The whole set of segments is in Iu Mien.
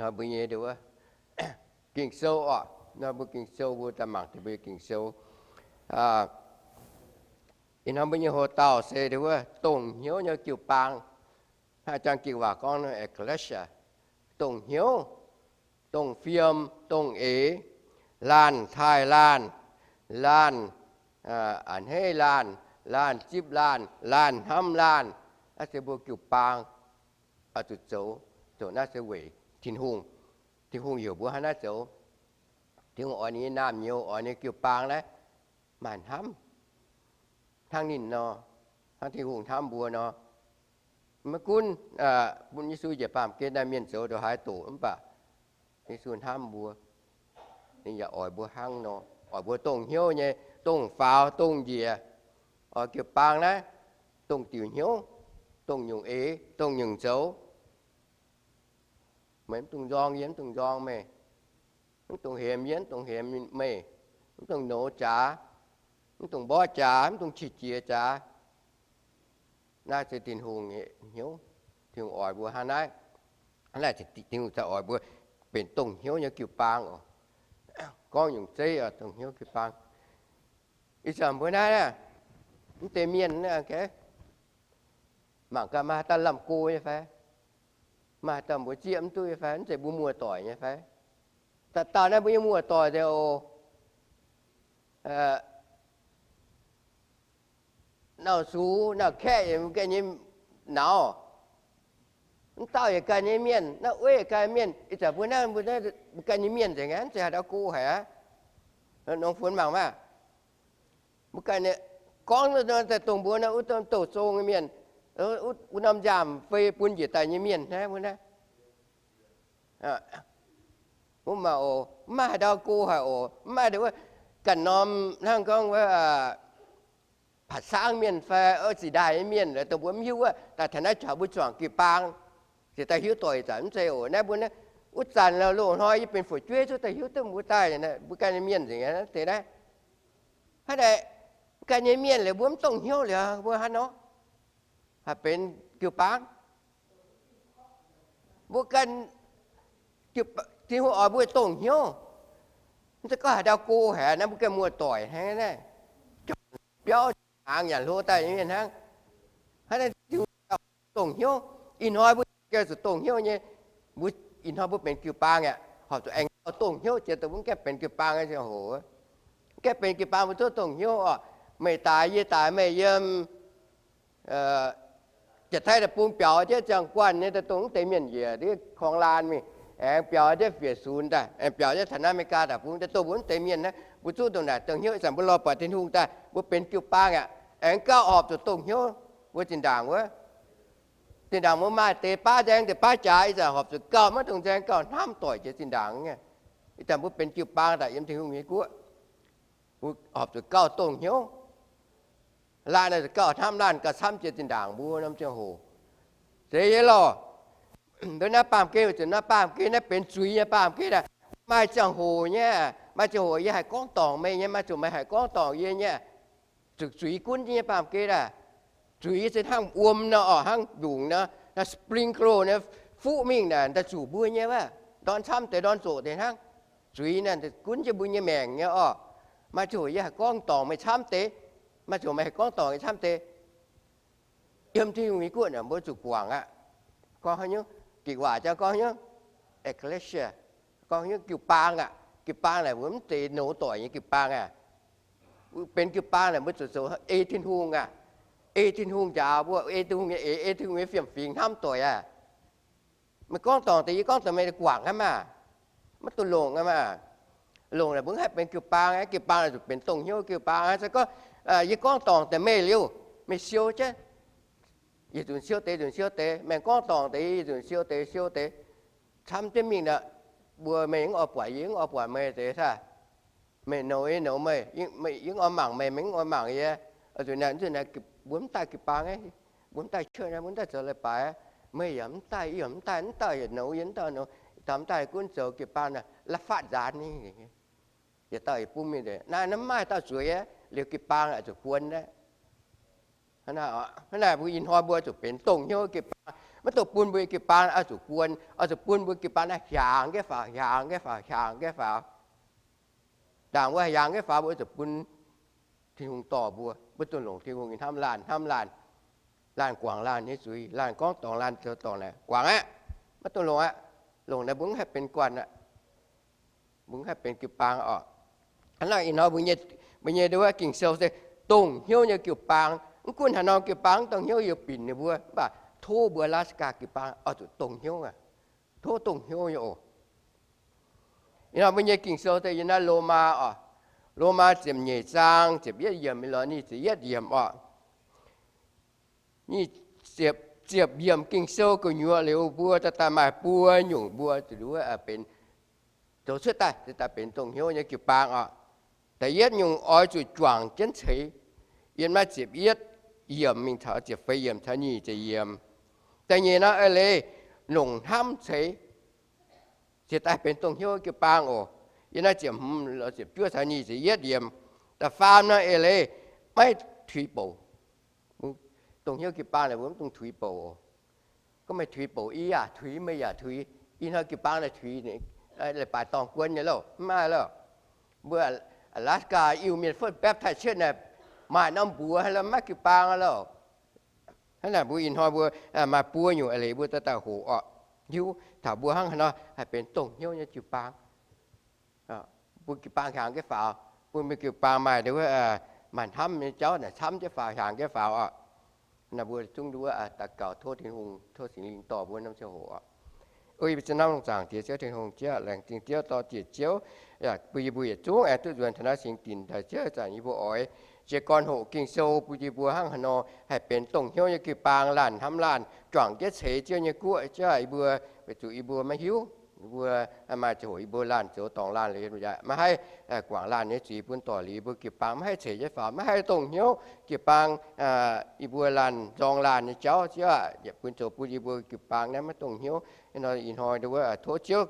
hnoi mbuo nyei nduov Ging-Sou oc. Hnoi mbuo Ging-Sou mbuo daaih mangc deix mbuo nyei Ging-Sou. Ih hnoi mbuo nyei hoc-dauh se nduov dongh hnyouv nyei jiu-baang. Hnangv jang jiex waac gorngv nor, ecclesia, dongh hnyouv, dongh fiem, dongh eix, laanh taaih laanh, laanh a'hneiv laanh, laanh zipv laanh, laanh hnamv laanh. Naaiv se mbuo jiu-baang oix zuqc zoux, zoux naaiv se weic Tin-Hungh. Tin-Hungh heuc mbuo hnangv naaiv zoux. Tin-Hungh oix ninh nyei naamh nyouz, oix ninh jiu-baang naaiv maaih hnamv hnangv ninh nor, hnangv Tin-Hungh hnamv mbuo nor. Maiv gunv bun Yesu njiec baamh gen naaiv mienh zoux ndongc haaix doqc, mv baac Yesu hnamv mbuo, ninh yaac oix mbuo hnangv nor, oix mbuo dongh hnyouv nyei, dongh faaux, dongh njiec, oix jiu-baang naaiv, dongh diuc hnyouv, dongh nyungc eix, dongh nyungc zoux. Meih mv dungx nzorng yie, mv dungx nzorng meih, mv dungx hemx yie, mv dungx hemx meih, mv dungx nouz jaax, mv dungx mborqv jaax, mv dungx qiex jiez jaax. Naaiv se Tin-Hungh nyei hnyouv. Tin-Hungh oix mbuo hnangv naaiv. Hnangv naaiv Tin-Hungh oix mbuo benx dongh hnyouv nyei jiu-baang oc. Gorngv nyungc zeiv oc, dongh hnyouv jiu-baang. Ih zanc mbuo naaiv, mv deix mienh, mangc gaax maaih haaix dauh lamh go nyei fai? Maaih haaix dauh mbuox zieqv mv duqv nyei fai? Mv zeiz mbuo muoz-doic nyei fai? Dauh dauh naaiv mbuo nyei muoz-doic nzengc oc. Nauc sux nauc kaeqv yaac mbuo ganh nyei nauz. Mv dauh yaac ganh nyei mienh, naaiv ueiv yaac ganh nyei mienh. Ih zanc mbuo naaiv, mbuo ganh nyei mienh nzengc aqv, mv zeiz haaix dauh go haic aqv. Nongx funx mangc maah! Mbuo ganh gorngv daaih dongh mbuo naaiv wuov douh zong nyei mienh, wuov norm nziaamv fei bun njiec daaih nyei mienh hnangv mbuo naaiv. Mv maaih oc, mv maaih haaix ndau go haic oc. Mv maaih wuov ganh norm hnangv gorngv wuov Patc Saangv mienh fai oix zinh ndaaih nyei mienh dongh mbuo mv hiuv wuov, daaih taux naaiv caux mbuo juangc jiu-baang, ziouc daaih hiuv doic ih zanc mv zeiz oc. Naaiv mbuo wuov zanc loz-hnoi yie benx fu'jueiv zuqc daaih hiuv duqv mbuo daaih, mbuo ganh nyei mienh nzengc deix naaiv. Hnangv naaic, ganh nyei mienh liuz mbuo mv dongh hnyouv liuz mbuo hnangv nor haih benx jiu-baang? Mbuo ganh, Tin-Hungh oix mbuo dongh hnyouv. Mv zeiz gorngv haaix ndau go haic naaiv, mbuo ganh muoz-doic hnangv naaiv, biauv hnaangx yaac hlo daaih nyei mienh hnangv. Hnangv naaic Tin-Hungh dongh hnyouv. Ih hnoi mbuo ganh zuqc dongh hnyouv nyei. Mbuo ih hnoi mbuo benx jiu-baang aqv, horpc zuqc aengx gauh dongh hnyouv jiex dongh mbuo gaengh benx jiu-baang nyei ziangh hoc, gaengh benx jiu-baang mbuo zuqc dongh hnyouv oc. Meih daaix yie daaix, meih yiem Janx-Taiv deic-bung biaux jienv ziangh guanh nyei daaih dongh mv deix mienh njiec ndiev korng laan mingh, aengx biaux jienv Fieqv-Sunx daaih, aengx biaux jienv taux naaiv America deic-bung daaih dongh mbuo mv deix mienh naaiv, mbuo zuqc dongh naaic dongh hnyouv. Ih zanc mbuo lorh buatc Tin-Hungh daaih mbuo benx jiu-baang aqv, aengx gauh horpc zuqc dongh hnyouv mbuo zinh ndaangc wuov. Zinh ndaangc mbuo maaih deix baav nzaeng deix baav jaax, ih zanc horpc zuqc gauh maiv dungx nzaeng, gauh hnamv doic jiex zinh ndaangc nyei. Ih zanc mbuo benx jiu-baang daaih yiem Tin-Hungh nyei guoqv, mbuo horpc zuqc gauh dongh hnyouv. Laanh naaiv zuqc gauh hnamv laanh gauh camv jiex zinh ndaangc mbuo norm ziangh hoc. Zeiz nyei lorh. Nduov naaiv baamh gen, weic zuqc naaiv baamh gen naaiv benx zuiz nyei baamh gen aqv. Maaih ziangh hoc nyei, maaih ziangh hoc yie haih gorngv dorngc meih nyei, maaih ziangh hoc meih haih gorngv dorngc yie nyei. Zuqc zuiz gunv nyei baamh gen aqv. Zuiz se hnangv wuom nor oc, hnangv ndongc nor, naaiv sprinkle nor, fuqv mingh naaic, daaih zuqc mbuo nyei wuov, ndorn camv deix ndorn zoqc deix hnangv. Zuiz naaic gunv jienv mbuo nyei maengc nyei oc. Maaih ziangh hoc yie haih gorngv dorngc meih camv deix, maaih ziangh hoc meih haih gorngv dorngc yie camv deix. Yiem Tin-Hungh nyei guoqv naaic mbuo zuqc guangc aqv. Gorngv haaix nyungc, gikc waac jangv gorngv haaix nyungc, ecclesia, gorngv haaix nyungc, jiu-baang aqv. Jiu-baang naaic mbuo mv zeiz nouz doic nyei jiu-baang aqv. Benx jiu-baang naaic mbuo zuqc zoux ei Tin-Hungh aqv. Ei Tin-Hungh njaaux mbuo, ei Tin-Hungh nyei eix, ei Tin-Hungh nyei fiem-fingx hnamv doic aqv. Meih gorngv dorngc deix, yie gorngv dorngc meih, guangc aqv maah. Maiv dungx longc aqv maah. Longc naaic mbuo mv haih benx jiu-baang aqv. Jiu-baang naaic zuqc benx dongh hnyouv jiu-baang aqv. Se gorngv yie gorngv dorngc deix meih liuz, meih siou jienv, yie nzunc siou deix, nzunc siou deix, meih gorngv dorngc deix, yie nzunc siou deix, siou deix, camv jienv mingh naaic, mbuo meih mv oix buatc yie, mv oix buatc meih deix daaih. Meih nouz yie, nouz meih, yie mv oix mangc meih, meih mv oix mangc yie. Zuqc naaic, zuqc naaic mbuo mv daaih jiu-baang aqv. Mbuo mv daaih church, mbuo mv daaih zoux leiz-baaix aqv. Meih yaac mv daaih, yie yaac mv daaih, mv dauh yietc nouz yie, mv dauh nouz, dauh mv daaih gunv zoux jiu-baang naaic, la'fapv nzaanx nyei. Yietc dauh yietc bun mingh deix naaiv, mv maaih dauh zueiz aqv. Liuz jiu-baang aah, zuqc buonv aqv. Hnangv naaic mbuo ih hnoi mbuo zuqc benx dongh hnyouv jiu-baang. Maiv dungx bun mbuo jiu-baang oix zuqc guon, oix zuqc bun mbuo jiu-baang naaiv hiaangx nqaeqv faaux, hiaangx nqaeqv faaux, hiaangx nqaeqv faaux. Ndaangc mbuo hiaangx nqaeqv faaux, mbuo zuqc bun Tin-Hungh dorh mbuo. Mbuo dungx longc Tin-Hungh nyei hnamv laanh, hnamv laanh, laanh guangc laanh nyei zuiz, laanh gorngv dorngc laanh zoux dorngc naaic guangc aqv. Maiv dungx longc aqv. Longc naaic mbuo mv haih benx guanh aqv. Mbuo mv haih benx jiu-baang oc. Hnangv naaic ih hnoi mbuo nyei, mbuo nyei nduov Ging-Sou se dongh hnyouv nyei jiu-baang. Mv gunv haaix norm jiu-baang mv dongh hnyouv yaac binc ninh mbuo, mv baac tov mbuo Alaska jiu-baang oix zuqc dongh hnyouv aqv. Tov dongh hnyouv nyei oc. Ih hnoi mbuo nyei Ging-Sou se yiem naaiv Lomaa oc, Lomaa ziepc nyeic zaang ziepc yietv yiemc mingh lorz nyic ziepc yietv yiemc oc. Nyic ziepc, ziepc yiemc Ging-Sou gu'nyuoz liuz mbuo daaih daaih maaih buo nyungc mbuo zuqc nduov benx zoux cuotv daaih, daaih benx dongh hnyouv nyei jiu-baang oc. Da'yietv nyungc oix zuqc juangc jienv ceix, yiem naaiv ziepc yietv yiemc mingh taux ziepc feix yiemc caux nyic ziepc yiemc. Da'nyeic nor eix leiz longc hnamv ceix, ceix daaih benx dongh hnyouv jiu-baang oc. Yiem naaiv ziepc hmz, ziepc juov caux nyic ziepc yietv yiemc. Da'faam nor eix leiz maiv tuix bouc. Dongh hnyouv jiu-baang naaic mbuo mv dungx tuix bouc. Gorngv meih tuix bouc, yie yaac tuix, meih yaac tuix. Ih hnoi jiu-baang naaic tuix, leiz-baaix dorngh guon nyei lauh, mv maaih lauh. Mbuo Alaska Iu-Mienh fu'jueiv baptize cuotv naaic, maaih norm mbuox haaix lauh maiv jiu-baang aqv lauh. Hnangv naaic mbuo ih hnoi mbuo maaih buo nyungc eix leiz mbuo daaih daaih hoqc orqc, hiuv taux mbuo hnangv haaix nor haih benx dongh hnyouv nyei jiu-baang. Bun jiu-baang hiaangx jienv faaux, bun mbuo jiu-baang maaih, maaih hnamv nyei jauv naaic camv jienv faaux, hiaangx jienv faaux oc. Naaiv mbuo zungv nduov daux gaux tov Tin-Hungh, tov Singx Lingh dorh mbuo norm ziangh hoc oc. Ih zanc naaiv longc zaangc Diex Ziouv Tin-Hungh, Ziouv, laengz zingh Ziouv dorh ziec Ziouv, bun yie mbuo yietc zungv aengx duqv nzuonx taux naaiv singx dinc daaih Ziouv zanc yie mbuo oix jiez gorn hoqc Ging-Sou bun yie mbuo hnangv haaix nor haih benx dongh hnyouv nyei jiu-baang, laanh hnamv laanh, juangc jienv ceix Ziouv nyei guoqv. Ziouv, yie mbuo weic zuqc yie mbuo maiv hiuv, yie mbuo maaih ziangh hoc yie mbuo laanh zoux dorngc laanh liuz yaac maiv haih guangc laanh nyei zuiz bun doic liuz yie mbuo jiu-baang maiv haih ceix jienv faaux, maiv haih dongh hnyouv jiu-baang. Yie mbuo laanh nzorng laanh nyei jauv, Ziouv, yietc bun zoux bun yie mbuo jiu-baang naaiv maiv dongh hnyouv. Ih hnoi nduov tov Ziouv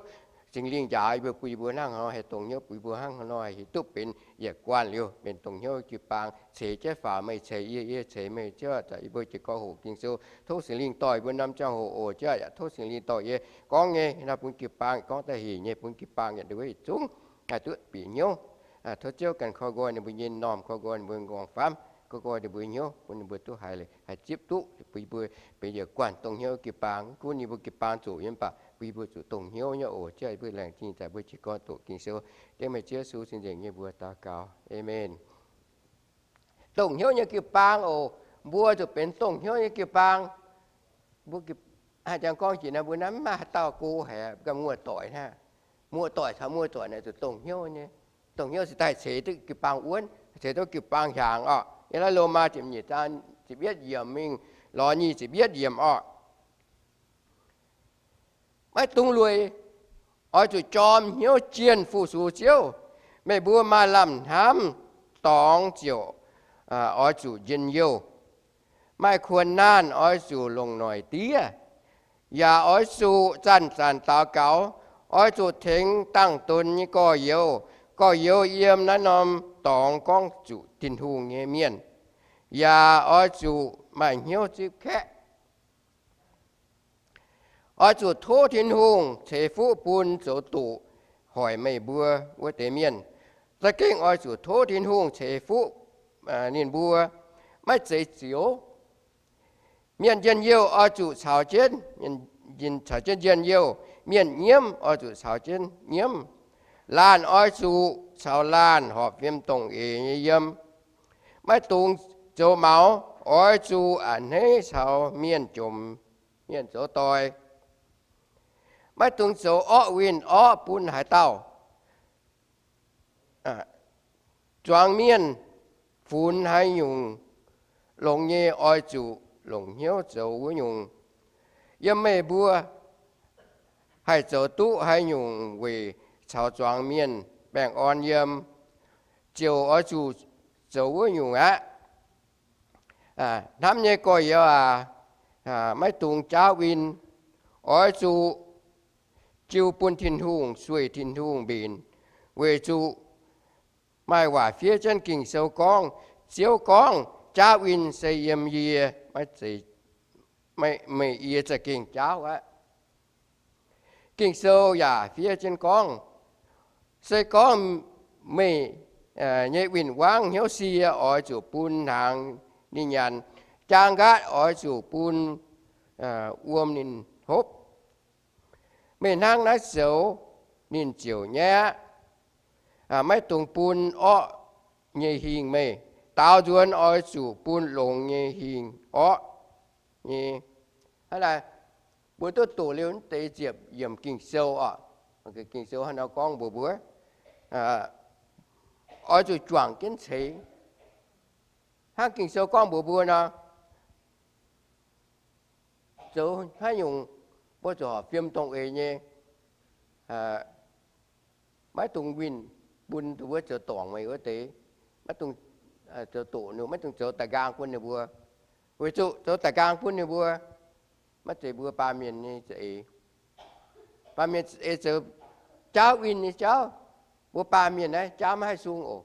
Singx Lingh njaaux yie mbuo, bun yie mbuo hnangv haaix nor haih dongh hnyouv, bun yie mbuo hnangv haaix nor haih hiuv duqv benx yietc guanh liuz benx dongh hnyouv jiu-baang. Ceix jienv faaux, meih ceix yie, yie ceix meih, Ziouv, yie mbuo jiez gorn hoqc Ging-Sou. Tov Singx Lingh dorh yie mbuo norm ziangh hoc oc. Ziouv, yaac tov Singx Lingh dorh yie gorngv nyei nor bun jiu-baang gorngv da'hec nyei, bun jiu-baang yietc liuz yietc zungv haih duqv bieqc hnyouv. Tov Ziouv ganh koi nqoi ninh mbuo nyei m'normh, koi nqoi ninh mbuo m'nqorngv famv, koi nqoi ninh mbuo hnyouv, bun ninh mbuo duqv haiz, haih zipv duqv, bun yie mbuo benx yietc guanh dongh hnyouv jiu-baang. Mv gunv yie mbuo jiu-baang zuqc nyei mv baac bun yie mbuo zuqc dongh hnyouv nyei oc. Ziouv, yie mbuo laengz zingh daaih mbuo jiez gorn doqc Ging-Sou. Dengv meih Ziouv Yesu sin nzengc nyei mbuox daux gaux. Aamen. Dongh hnyouv nyei jiu-baang oc. Mbuo zuqc benx dongh hnyouv nyei jiu-baang. Mbuo haih jangx gorngv jiex naaiv, mbuo naaiv mv maaih haaix dauh go haic, ganh muoz-doic hnangv. Muoz-doic caux muoz-doic naaic zuqc dongh hnyouv nyei. Dongh hnyouv se daaih ceix duqv jiu-baang wuonv, ceix duqv jiu-baang hiaangx orqc. Yiem naaiv Lomaa ziepc nyeic zaang ziepc yietv yiemc mingh lorz nyic ziepc yietv yiemc orqc. Maiv dungx lueic, oix zuqc jorm hnyouv jienh fu-sux Ziouv. Meih mbuo maaih lamh hnamv dorngx ziouc oix zuqc njien-youh. Maaih kuonx naanh oix zuqc longc noic diev, yaac oix zuqc zanc-zanc daux gaux. Oix zuqc tengx dangh donx nyei gorx-youz. Gorx-youz yiem naaiv norm dorngx gorngv zuqc Tin-Hungh nyei mienh, yaac oix zuqc maaih hnyouv zipv kaeqv. Oix zuqc tov Tin-Hungh ceix fuqv bun zoux doqc hoic meih mbuo wuov deix mienh. Za'gengh oix zuqc tov Tin-Hungh ceix fuqv ninh mbuo, maiv zeiz zioux. Mienh njien-youh oix zuqc caux jienv, caux jienv njien-youh. Mienh nyiemv oix zuqc caux jienv nyiemv. Laanh oix zuqc caux laanh horpc fim dongh eix nyei yiem. Maiv dungx zoux maux, oix zuqc a'hneiv caux mienh jomc mienh zoux doix. Maiv dungx zoux orqv winh orqv bun haaix dauh. Zuangx mienh funx haaix nyungc longx nyei, oix zuqc longc hnyouv zoux wuov nyungc. Yiem meih mbuo haih zoux duqv haaix nyungc weic caux zuangx mienh baengh orn yiem, ziouc oix zuqc zoux wuov nyungc aqv. Hnamv nyei gorx-youz aac, maiv dungx jaauv win. Oix zuqc jiu bun Tin-Hungh, sueih Tin-Hungh mbenc, weic zuqc maaih waac fiev jienv Ging-Sou gorngv, Ziouv gorngv, jaauv win se yiem yie, maiv zeiz meih, meih yie za'gengh jaauv aqv. Ging-Sou yaac fiev jienv gorngv, se gorngv meih nyei win-wangv hnyouv sie, oix zuqc bun hnaangx ninh nyanc. Jaang nqaatv oix zuqc bun wuom ninh hopv. Meih hnangv naaiv zoux, ninh ziouc nyaiv aqv. Maiv dungx bun orqv nyei hingh meih. Daaux nzuonx oix zuqc bun longx nyei hingh orqv nyei. Hnangv naaic, mbuo duqv doqc liuz naaiv deix ziepc yiemc Ging-Sou oc. Ging-Sou hnangv nor gorngv mbuox mbuo, oix zuqc juangc jienv ceix. Hnangv Ging-Sou gorngv mbuox mbuo nor, zoux haaix nyungc mbuo zuqc horpc fiem dongh eix nyei. Maiv dungx winh bun wuov zoux dorngc meih wuov deix. Maiv dungx zoux doqc ninh, maiv dungx zoux da'nqaang bun ninh mbuo. Weic zuqc zoux da'nqaang bun ninh mbuo, maiv zeiz mbuo baamh mienh nyei za'eix. Baamh mienh za'eix zoux jaauv win nyei jauv. Mbuo baamh mienh naaiv jaauv maiv haih sung oc.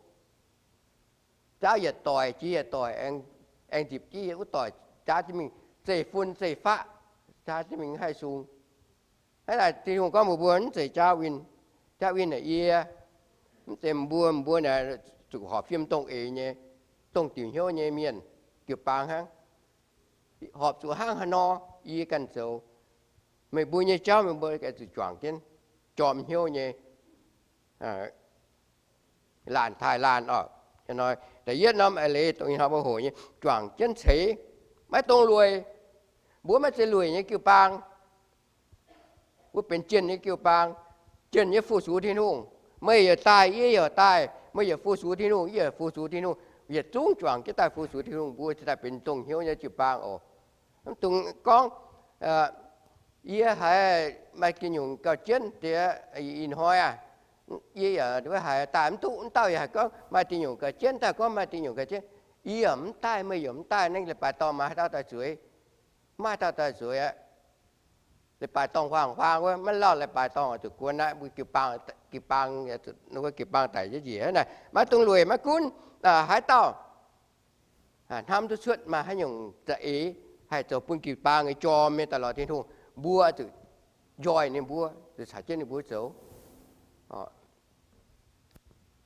Jaauv yietc doic jiex yietc doic, aengx nzipc jienv wuov doic, jaauv jienv mingh zeiv-fun zeiv-faqv, jaauv jienv mingh maiv haih sung. Hnangv naaic Tin-Hungh gorngv mbuox mbuo mv zeiz jaauv win. Jaauv win naaic yie, mv zeiz mbuo, mbuo naaic zuqc horpc fiem dongh eix nyei, dongh diuc hnyouv nyei mienh, jiu-baang hnangv. Horpc zuqc hnangv haaix nor yie ganh zoux. Meih mbuo nyei jauv meih mbuo zuqc juangc jienv, jorm hnyouv nyei laanh taaih laanh oc. Da'yietv norm eix leiz dongh ih hnoi mbuo hoqc nyei, juangc jienv ceix, maiv dungx lueic. Mbuo maiv zeiz lueic nyei jiu-baang. Mbuo benx jienh nyei jiu-baang, jienh nyei fu-sux Tin-Hungh. Meih yaac daaih, yie yaac daaih. Meih yaac fu-sux Tin-Hungh, yie yaac fu-sux Tin-Hungh. Yietc zungv juangc jienv daaih fu-sux Tin-Hungh, mbuo ziouc daaih benx dongh hnyouv nyei jiu-baang oc. Mv dungx gorngv, yie haiz maaih diuh nyungc gauh jienv deix, ih hnoi aac, yie yaac haiz daaih mv duqv. Mv dauh yaac haiz gorngv maaih diuh nyungc gauh jienv, daaih gorngv maaih diuh nyungc gauh jienv. Yie yaac mv daaih, meih yaac mv daaih, naaiv leiz-baaix dorngh maaih haaix dauh daaih zueiz? Maaih dauh daaih zueiz aqv. Leiz-baaix dorngh huaang-huaang wuov, maiv lauh leiz-baaix dorngh zuqc guon aqv. Mbuo jiu-baang, jiu-baang, wuov jiu-baang daic jienv njiec naaic, maiv dungx lueic maiv gunv haaix dauh hnamv duqv cuotv maaih haaix nyungc za'eix haih zoux bun jiu-baang nyei jorm nyei daaih lorz Tin-Hungh, mbuo zuqc njoih ninh mbuo, zuqc caux jienv ninh mbuo zoux.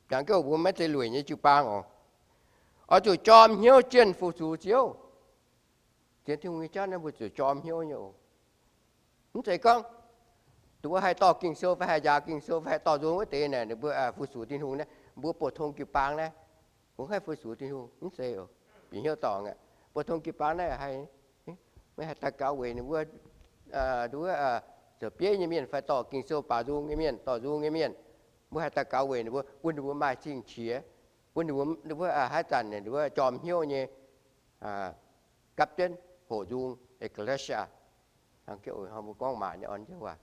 Jangx jienv mbuo maiv zeiz lueic nyei jiu-baang oc. Oix zuqc jorm hnyouv jienh fu-sux Ziouv. Sienx Tin-Hungh nyei jauv naaiv mbuo zuqc jorm hnyouv nyei oc. Mv zeiz gorngv dongh wuov haih dorh Ging-Sou fai haih njaaux Ging-Sou fai haih dorh nzung wuov deix naaic, ninh mbuo fu-sux Tin-Hungh naaiv, mbuo bouh tong jiu-baang naaiv, mbuo haih fu-sux Tin-Hungh. Mv zeiz oc. Bieqc hnyouv dorngc aqv. Bouh tong jiu-baang naaiv haih, meih haih daux gaux weic ninh mbuo, wuov, zoux bieiv nyei mienh fai dorh Ging-Sou baaux nzung nyei mienh, dorh nzung nyei mienh, mbuo haih daux gaux weic ninh mbuo, bun ninh mbuo maaih zingh qiex, bun ninh mbuo haaix zanc ninh mbuo jorm hnyouv nyei gapv jienv hoqc nzung, ecclesia. Mbuo gorngv maanc nyei orn jienv waac.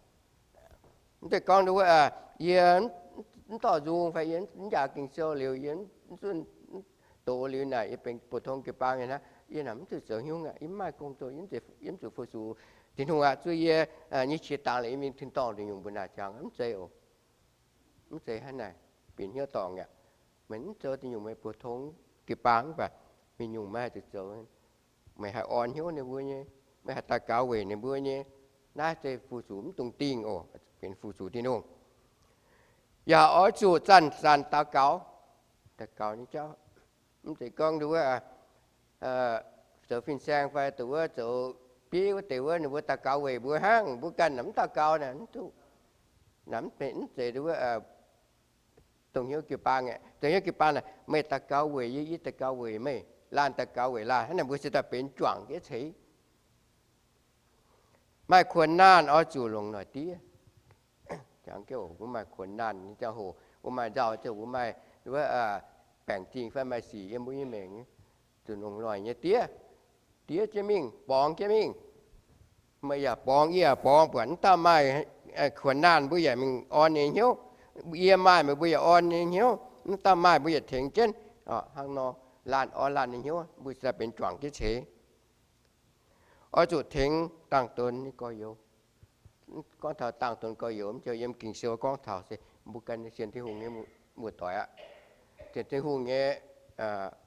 Mv zeiz gorngv wuov, yie mv dorh nzung fai yie mv njaaux Ging-Sou liuz, yie mv zunh doz liuz naaic, yie benx bouh tong jiu-baang nyei hnangv, yie naaic mv zuqc zoux hnyouv aqv. Yie mv maaih gong zoh, yie mv zuqc fu-sux Tin-Hungh aqv. Zuov yie nyei qiex dangx liuz, yie mingh tin-dorngh nduqc nyungc mbuo naaic jangx, mv zeiz oc. Mv zeiz hnangv naaic. Bieqc hnyouv dorngc aqv. Meih mv zoux nduqc nyungc meih bouh tong jiu-baang mv baac, mingh nyungc meih haih zuqc zoux, meih haih orn hnyouv ninh mbuo nyei, meih haih daux gaux weic ninh mbuo nyei. Naaiv se fu-sux mv dungx dingh oc. Benx fu-sux Tin-Hungh. Yaac oix zuqc zanc-zanc daux gaux. Daux gaux nyei jauv, mv zeiz gorngv dongh wuov zoux fin-saeng fai dongh wuov zoux bieiv wuov deix wuov, ninh mbuo daux gaux weic mbuo hnangv, mbuo ganh naaic mv daux gaux naaic, mv duqv. Naaic mv zeiz dongh wuov dongh hnyouv jiu-baang aqv. Dongh hnyouv jiu-baang naaic, meih daux gaux weic yie, yie daux gaux weic meih, laanh daux gaux weic laanh, hnangv naaic mbuo se daaih benx juangc jienv ceix. Maaih kuonx naanh oix zuqc longc noic diev. Jangx jienv mbuo maaih kuonx naanh nyei ziangh hoc, mbuo maaih nzauh ziangh hoc, mbuo maaih wuov baengc zingh fai maaih sic yiem mbuo nyei maengc, zuqc longc noic nyei diev. Diev jienv mingh, borngz jienv mingh. Meih yaac borngz, yie yaac borngz, buatc mv dauh maaih kuonx naanh mbuo yaac mingh orn ninh hnyouv. Yie maaih meih mbuo yaac orn ninh hnyouv. Mv dauh maaih mbuo yaac tengx jienv. Hnangv nor, laanh orn laanh ninh hnyouv, mbuo ziouc benx juangc jienv ceix. Oix zuqc tengx dangh donx nyei gorx-youz. Gorngv taux dangh donx gorx-youz, mv ziouc yiem Ging-Sou gorngv taux se mbuo ganh sienx Tin-Hungh nyei muoz-doic aqv. Sienx Tin-Hungh nyei,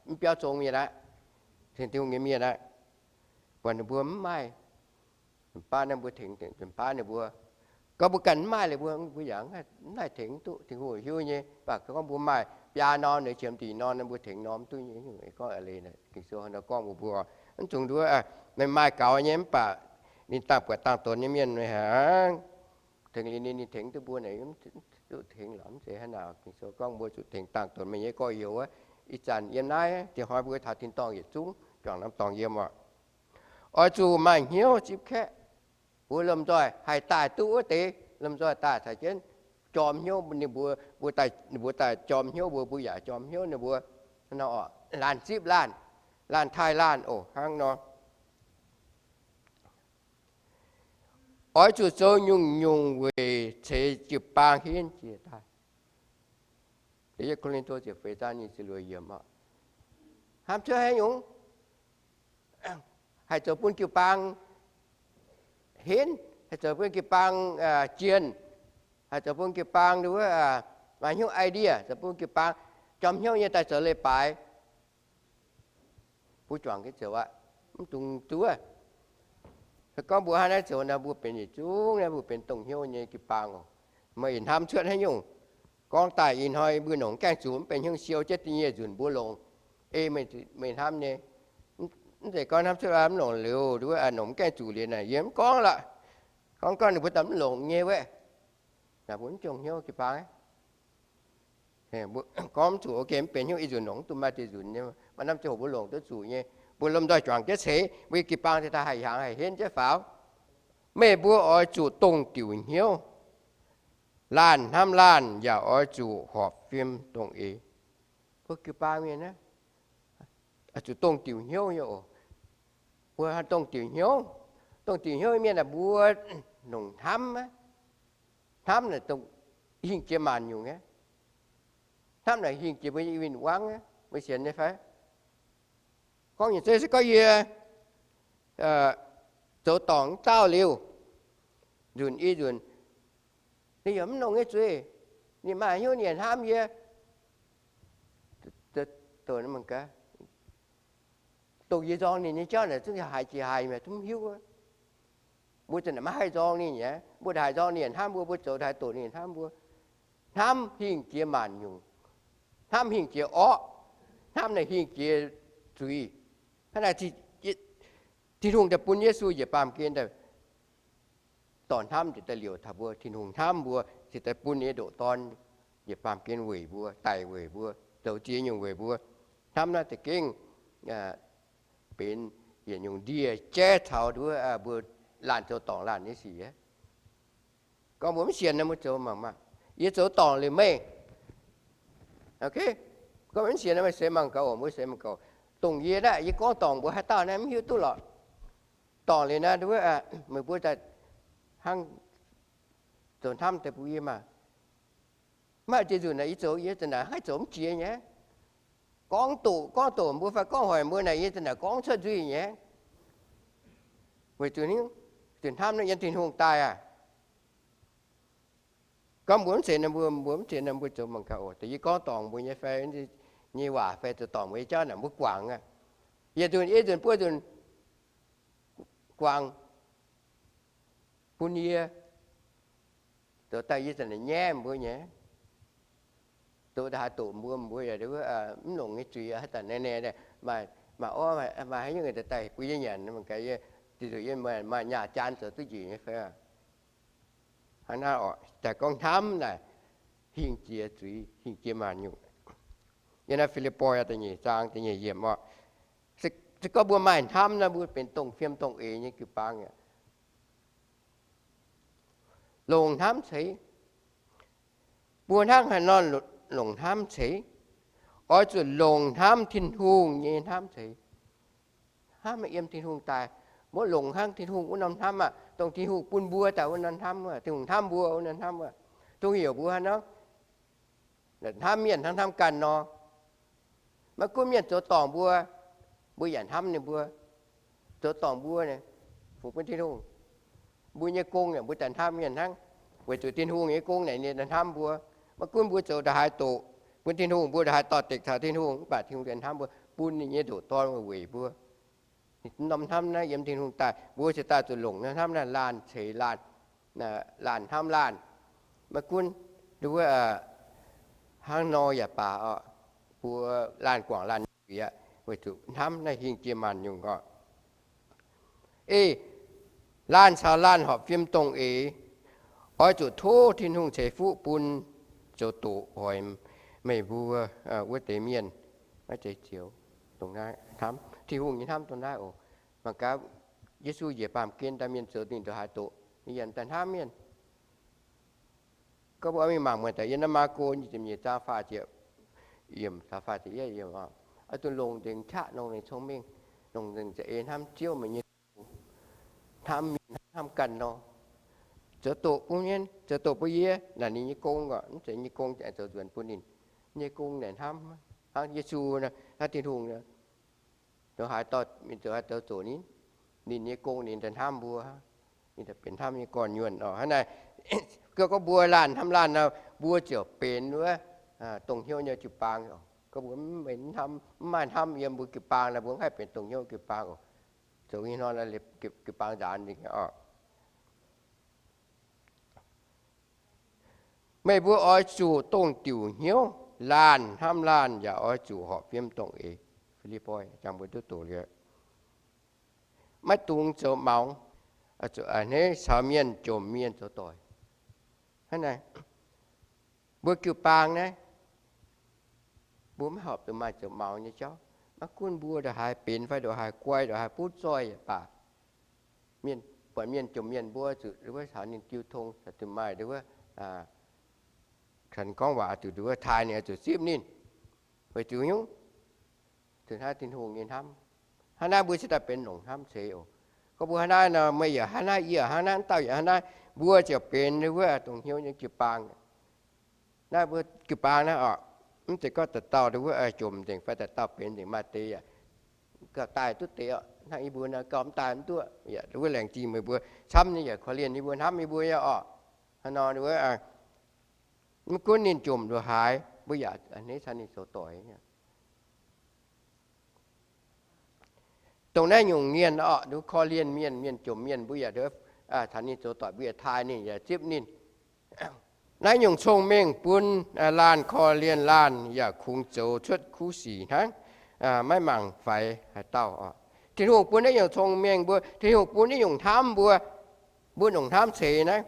mv biauv zong mienh aqv. Sienx Tin-Hungh nyei mienh aqv. Buatc ninh mbuo mv maaih Nzunc baav naaiv mbuo tengx, nzunc baav ninh mbuo, gorngv mbuo ganh mv maaih liuz mbuo, mbuo yaac mv haih tengx duqv. Tin-Hungh hiuv nyei, mv baac gorngv mbuo maaih biaa norm, ninh qiemx dingc norm, ninh mbuo tengx norm duqv nyei. Gorngv leiz Ging-Sou nor gorngv mbuox mbuo, mv dungx nduov, meih maaih gaux nyei mv baac ninh dangh buatc dangh donx nyei mienh, meih hnangv tengx liuz ninh, ninh tengx duqv mbuo naaic, mv zuqc tengx lorqc. Mv zeiz hnangv naaic. Ging-Sou gorngv mbuo zuqc tengx dangh donx meih nyei gorx-youz. Ih zanc yiem naaiv, diex hnoi mbuo taux tin-dorngh yietc zungv juangc norm dorngx yiem oc. Oix zuqc maaih hnyouv zipv kaeqv. Mbuo lomh nzoih haih daaih duqv wuov deix, lomh nzoih daaih caux jienv jorm hnyouv ninh mbuo, mbuo daaih, ninh mbuo daaih jorm hnyouv mbuo, mbuo yaac jorm hnyouv ninh mbuo. Laanh zipv laanh, laanh taaih laanh oc. Hnangv nor, oix zuqc zoux nyungc-nyungc weic ceix jiu-baang henv jiex daaih. Da'yietv Ko^lin^to ziepc feix zaang nyic ziepc luoqc yiemc oc. Hnamv cuotv haaix nyungc? Haih zoux bun jiu-baang henv, haih zoux bun jiu-baang jienh, haih zoux bun jiu-baang nduov, maaih hnyouv idea, zoux bun jiu-baang jorm hnyouv nyei daaih zoux leiz-baaix. Mbuo juangc jienv zoux aqv, mv dungx zuov. Se gorngv mbuo hnangv naaiv zoux nor, mbuo benx yietc zungv naaiv, mbuo benx dongh hnyouv nyei jiu-baang oc. Meih hnamv cuotv haaix nyungc? Gorngv daaih ih hnoi mbuo longc mv gaengh zuqc, mv benx hnyouv siou jienv da'nyeic nzunc mbuo longc. Ei meih hnamv nyei, mv zeiz gorngv hnamv cuotv mv longc liuz, nduov, longc mv gaengh zuqc liuz naaic, yie mv gorngv lorqc. Gorngv gorngv ninh mbuo daaih mv longc nyei wuov, naaic mbuo mv jongh hnyouv jiu-baang. Gorngv mv zuqc, ok, mv benx hnyouv, ih nzunc longc, mv dungx maaih deix nzunc nyei, maaih norm ziangh hoc mbuo longc duqv zuqc nyei. Mbuo lomh nzoih juangc jienv ceix, mbuo jiu-baang daaih haih hiaangx haih henv jienv faaux. Meih mbuo oix zuqc dongh diuc hnyouv, laanh hnamv laanh, yaac oix zuqc horpc fim dongh eix. Mbuo jiu-baang mienh naaiv zuqc dongh diuc hnyouv nyei oc. Mbuo dongh diuc hnyouv, dongh diuc hnyouv mienh aah, mbuo longc hnamv. Hnamv naaic hingh jiex maanc nyungc aqv. Hnamv naaic hingh jiex mbuo nyei win-wangv aqv. Mbuo sienx nyei fai? Gorngv nyei zeiv se gorngv yie zoux dorngc mv dauh liuz, nzunc i nzunc, ninh yaac mv longc nyei zuiz. Ninh maaih hnyouv, ninh yaac hnamv yie. Dongh yie nzorng ninh nyei jauv naaic zungv haiz jiex haiz mienh zungv mv hiuv. Mbuo za'naaic maiv haih nzorng ninh nyei. Mbuo ndaaih haih nzorng ninh hnamv mbuo, mbuo zoux ndaaih haih doqc ninh hnamv mbuo. Hnamv hingh jiex maanc nyungc. Hnamv hingh jiex orqv. Hnamv naaic hingh jiex zuiz. Hnangv naaic, Tin-Hungh daaih bun Yesu njiec baamh gen daaih dorh hnamv njiec daaih liouc taux mbuo. Tin-Hungh hnamv mbuo, cingx daaih bun ninh nyei ndoqc Dorn njiec baamh gen weic mbuo, daic weic mbuo, zoux ziex nyungc weic mbuo. Hnamv naaiv za'gengh benx yietc nyungc ndie-jaiv caux nduov mbuo laanh zoux dorngc laanh nyei sic. Gorngv mbuo mv sienx nor, mbuo zoux mangc maah! Yie zoux dorngc liuz meih, ok, gorngv mbuo mv sienx nor, meih seix mangc gaax oc, mbuo seix mangc gaax. Dongh yie naaiv, yie gorngv dorngc mbuox haaix dauh naaiv mv hiuv duqv lorqc. Dorngc liuz naaiv, nduov, meih mbuo daaih hnangv zoux hnamv daaih bun yie maah! Mv maaih ziex nzunc naaic yie zoux, yie za'naaic haih zoux mv jiex nyei. Gorngv doqc, gorngv doqc mbuo fai gorngv hoic mbuo naaic, yie za'naaic gorngv cuotv nzuih nyei. Weic zuqc zuqc hnamv naaiv yiem Tin-Hungh daaih aqv. Gorngv mbuo mv sienx nor, mbuo, mbuo mv sienx nor, mbuo zoux mangc gaax oc. Da'yietv gorngv dorngc mbuo nyei fai nyei waac fai zoux dorngc mbuo nyei jauv naaic mbuo guangc aqv. Yietc nzunc, yietc nzunc, buo nzunc guangc bun yie, zoux daaih yie za'naaic nyaiv mbuo nyei. Zoux daaih haih doqc mbuo, mbuo yaac mv longc nyei zuiz haaix zanc naaiv, maaih orv, maaih haaix nyungc daaih bun yie nyanc, mangc gaax yie, zuqc yie maaih nyaah jaan zoux duqv njiec nyei fai? Hnangv naaiv oc, daaih gorngv hnamv naaic hingh jiex zuiz, hingh jiex maanc nyungc. Yiem naaiv Fi^lipv^poi da'nyeic zaang da'nyeic yiemc oc. Se gorngv mbuo maaih hnamv nor, mbuo benx dongh fiem dongh eix nyei jiu-baang aqv. Longc hnamv ceix. Mbuo hnangv haaix nor longc hnamv ceix? Oix zuqc longc hnamv Tin-Hungh nyei hnamv ceix. Hnamv yiem Tin-Hungh daaih. Mbuo longc hnangv Tin-Hungh wuov norm hnamv aqv, dongh Tin-Hungh bun mbuo daaih wuov norm hnamv, Tin-Hungh hnamv mbuo wuov norm hnamv aqv. Tin-Hungh heuc mbuo hnangv nor, hnamv mienh hnangv hnamv ganh nor. Maiv gunv mienh zoux dorngc mbuo, mbuo yaac hnamv ninh mbuo. Zoux dorngc mbuo, fungx bun Tin-Hungh. Mbuo nyei gong naaic mbuo daaih hnamv mienh hnangv, weic zuqc Tin-Hungh nyei gong naaic ninh hnamv mbuo. Maiv gunv mbuo zoux ndongc haaix doqc bun Tin-Hungh, mbuo ndongc haaix doix dekc taux Tin-Hungh, mv baac Tin-Hungh daaih hnamv mbuo, bun ninh nyei ndoqc Dorn weic mbuo. Norm hnamv naaiv yiem Tin-Hungh daaih, mbuo ziouc daaih zuqc longc hnamv naaiv laanh ceix laanh, laanh hnamv laanh. Maiv gunv nduov hnangv nor yaac baac oc, mbuo laanh guangc laanh nzueic aqv, weic zuqc hnamv naaiv hingh jiex maanc nyungc oc. Ei, laanh caux laanh horpc fiem dongh eix, oix zuqc tov Tin-Hungh ceix fuqv bun zoux doqc hoic meih mbuo wuov deix mienh. Maiv zeiz zioux dongh naaiv hnamv, Tin-Hungh nyei hnamv dongh naaiv oc. Mangc gaax, Yesu njiec baamh gen daaih, mienh zoux ninh ndongc haaix doqc, ninh yaac daaih hnamv mienh. Gorngv mbuo oix mingh mangc muonc daaih yiem naaiv Maako nyic ziepc nyeic zaang faah ziepc, yiem faah ziepc yietv, oix zuqc longc nzengc qaqv, longc nzengc cong-mengh, longc nzengc za'eix hnamv Ziouv meih nyei, hnamv mienh hnamv ganh nor. Zoux doqc bun mienh, zoux doqc bun yie, naaic ninh nyei gong oc, mv zeiz nyei gong zoux nzuonx bun ninh. Nyei gong naaic hnamv, hnangv Yesu, hnangv Tin-Hungh, ndongc haaix dorh mienh zoux, haaix zoux zoqc ninh, ninh nyei gong ninh daaih hnamv mbuo, ninh daaih benx hnamv nyei gorn-nyuonh oc. Hnangv naaic, gorngv mbuo laanh hnamv laanh nor, mbuo ziouc benx wuov dongh hnyouv nyei jiu-baang. Gorngv mbuo mv maaih hnamv yiem mbuo jiu-baang nor, mbuo mv haih benx dongh hnyouv jiu-baang oc. Zoux nyei hnoi, jiu-baang nzaanx nzengc oc. Meih mbuo oix zuqc dongh diuc hnyouv, laanh hnamv laanh, yaac oix zuqc horpc fiem dongh eix. Fi^lipv^poi jangx mbuo duqv doqc liuz, maiv dungx zoux maux, a'hneiv caux mienh jomc mienh zoux doic. Hnangv naaic, mbuo jiu-baang naaiv, mbuo maiv horpc zuqc maaih zoux maux nyei jauv. Maiv gunv mbuo ndongc haaix benx fai ndongc haaix guai, ndongc haaix butv zoih yaac baac, mienh, buatc mienh jomc mienh, mbuo zuqc wuov caux ninh jiu tong, zuqc maaih wuov, kaux ninh gorngv waac, zuqc wuov taaih ninh, zuqc zipv ninh, weic zuqc nyungc, zuqc hnangv Tin-Hungh nyei hnamv. Hnangv naaiv mbuo cingx daaih benx longc hnamv ceix oc. Gorngv mbuo hnangv naaiv nor, meih yaac hnangv naaiv, yie hnangv naaiv, dauh yaac hnangv naaiv, mbuo ziouc benx wuov dongh hnyouv nyei jiu-baang. Naaiv mbuo jiu-baang naaiv oc, mv zeiz gorngv dauh dauh wuov jomc nzengc fai dauh dauh benx nzengc, maaih deix yaac gauh daaih duqv deix oc. Hnangv yie mbuo naaiv gauh mv daaih mv duqv, yaac wuov laengz zingh meih mbuo camv nyei, yaac korv-lienh yie mbuo, hnamv yie mbuo nyei oc. Hnangv nor wuov, mv gunv ninh jomc ndongc haaix, mbuo yaac a'hneiv caux ninh zoux doic. Dongh naaiv nyungc mienh oc, nduov korv-lienh mienh, mienh jomc mienh, mbuo yaac caux ninh zoux doic, mbuo yaac taaih ninh, yaac zipv ninh. Naaiv nyungc cong-mengh bun laanh korv-lienh laanh yaac kungx zoux cuotv kuv sic hnangv, maiv mangc faix haaix dauh oc. Tin-Hungh bun naaiv nyungc cong-mengh mbuo, Tin-Hungh bun naaiv nyungc hnamv mbuo, mbuo nyungc hnamv ceix naaiv.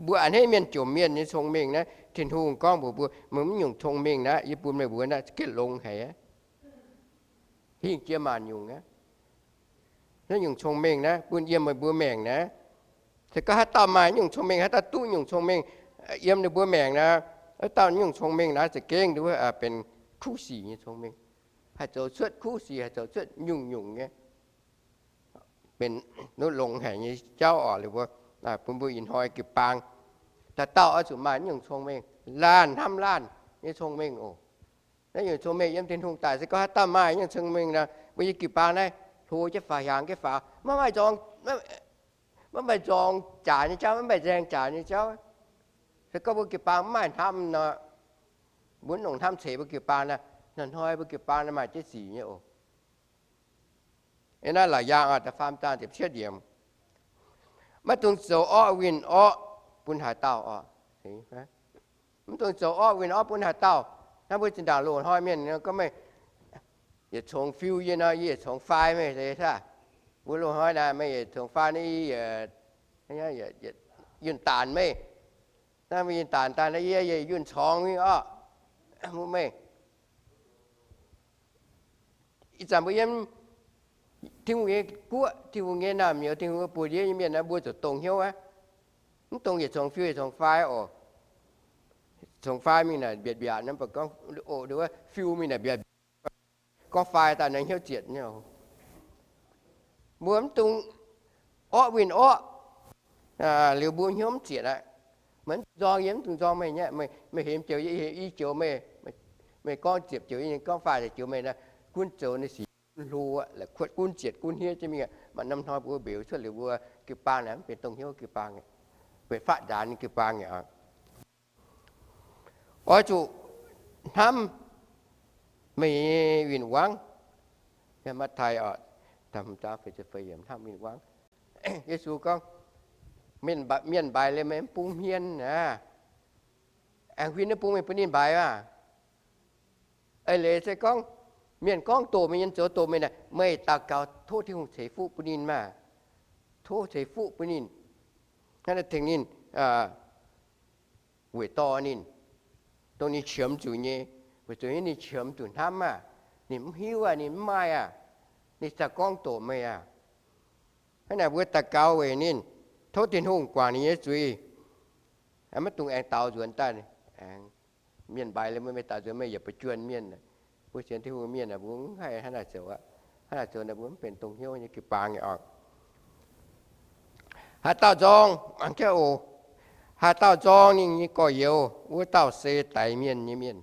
Mbuo a'hneiv mienh jomc mienh nyei cong-mengh naaiv, Tin-Hungh gorngv mbuox mbuo, meih mv nyungc cong-mengh naaiv, yie bun meih mbuo naaiv gengh longx haic aqv. Hingh jiex maanc nyungc aqv. Naaiv nyungc cong-mengh naaiv bun yiem meih mbuo maengc naaiv. Se gorngv haaix dauh maaih nyungc cong-mengh, haaix dauh duqv nyungc cong-mengh yiem ninh mbuo maengc naaiv, haaix dauh nyungc cong-mengh naaiv za'gengh nduov benx kuv sic nyei cong-mengh, haih zoux cuotv kuv sic, haih zoux cuotv nyungc-nyungc nyei. Benx longx haic nyei jauv oc. Liuz mbuo, bun mbuo ih hnoi jiu-baang, dauh dauh oix zuqc maaih nyungc cong-mengh, laanh hnamv laanh nyei cong-mengh oc. Naaiv nyungc cong-mengh yiem Tin-Hungh daaih. Se gorngv haaix dauh maaih nyungc cong-mengh nor, mbuo nyei jiu-baang naaiv hlo jienv faaux, hiaangx jienv faaux, maiv maaih nzorng, maiv maaih nzorng jaax nyei jauv, maiv maaih nzaeng jaax nyei jauv. Se gorngv mbuo jiu-baang mv maaih hnamv nor, mbuo mv nongc hnamv ceix mbuo jiu-baang nor, hnoi-hnoi mbuo jiu-baang nor maaih jienv sic nyei oc. Naaiv Laauc Yaangh da'faam zaang ziepc cietv yiemc, maiv dungx zoux orqv winh orqv bun haaix dauh oc. Mv dungx zoux orqv winh orqv bun haaix dauh. Hnangv mbuo zinh ndaangc loz-hnoi mienh gorngv, meih yietc congx fiu yie nor, yie yietc congx fai meih, se saah? Mbuo loz-hnoi naaic, meih yietc congx fai nor, yie yunh daanc meih. Naaiv meih yunh daanc daaih nor, yie yunh corngx mingh orqc, mbuo meih. Ih zanc mbuo yiem Tin-Hungh nyei guoqv, Tin-Hungh nyei naamh nyouz, Tin-Hungh bun yie nyei mienh naaiv, mbuo zuqc dongh hnyouv aqv. Mv dongh yietc congx fiu yietc congx fai oc. Congx fai mingh naaic mbiaatc mbiaatc, gorngv oc, fiu mingh naaic mbiaatc mbiaatc, gorngv fai daaih naaiv hnyouv zietc nyei. Mbuo mv dungx orqv winh orqv, liuz mbuo hnyouv mv zietc aqv. Meih mv dungx nzorng yie, mv dungx nzorng meih nyei. Meih hemx joux yie, yie joux meih. Meih gorngv ziepc joux yie, gorngv faah joux meih nor, gunv zoux ninh sic gunv hlo aqv, la'kuotv gunv zietc gunv hniev jienv mingh aqv. Maaih norm hnoi mbuo mbeux cuotv liuz mbuo jiu-baang naaic mv benx dongh hnyouv jiu-baang, benx faatv nzaanx jiu-baang aqv. Oix zuqc hnamv meih nyei win-wangv. Matv^taai Yesu gorngv, mienh mbaix liemh meih mv bung hmien aqv, aengx huin mv bung meih bun ninh mbaix aqv. Eix leiz se gorngv, mienh gorngv doqc meih nyei, zoux doqc meih naaic, meih daux gaux tov Tin-Hungh ceix fuqv bun ninh maah. Tov ceix fuqv bun ninh, hnangv naaiv tengx ninh weic dorh ninh, dongh ninh qiemx zuqc nyei, weic zuqc ninh qiemx zuqc hnamv maah, ninh mv hiuv aqv, ninh mv maaih aqv, ninh za'gengh gorngv doqc meih aqv. Hnangv naaic mbuo daux gaux weic ninh, tov Tin-Hungh guangc ninh nyei zuiz, maiv dungx aengx daaux nzuonx daaih. Aengx mienh mbaix liemh meih, meih daaux nzuonx meih yaac ba'juonh mienh. Mbuo sienx Tin-Hungh mienh aah, mbuo mv haih hnangv naaic zoux aqv. Hnangv naaic zoux naaic mbuo mv benx dongh hnyouv nyei jiu-baang nyei oc. Haaix dauh nzorng, mangc gaax oc, haaix dauh nzorng ninh nyei gorx-youz, wuov dauh se daix mienh nyei mienh.